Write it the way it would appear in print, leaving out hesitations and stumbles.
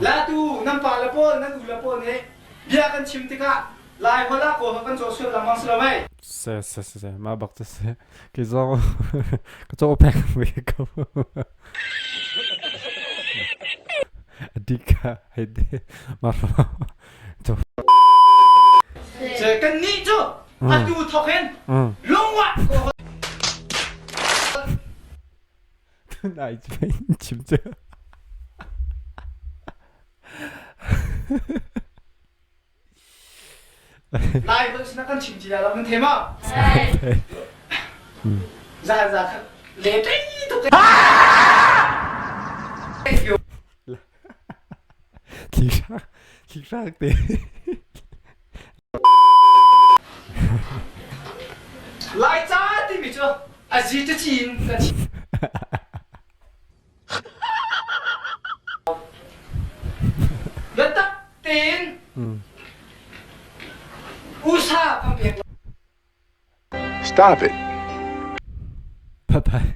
Latu nan pa le pawl nan u le pawl nih bia kan chim tikah Lai holh ah Kawl holh kan caw sual lengmang si lo mei? Se se se se mah bak cu si. Kei zong ka caw pek ve ko. Adika hei de ma Se kan nih cu atu thok in lungwah Kawl holh Nai chim cu. Lai holh sin kan chim ti lai lo nan thei maw? Zan za khat le tei tuk. Thli hrang te. Laica timi cu a zi ta cin kan chim. Biatak tein usa kan pek. Stop it. Bye bye.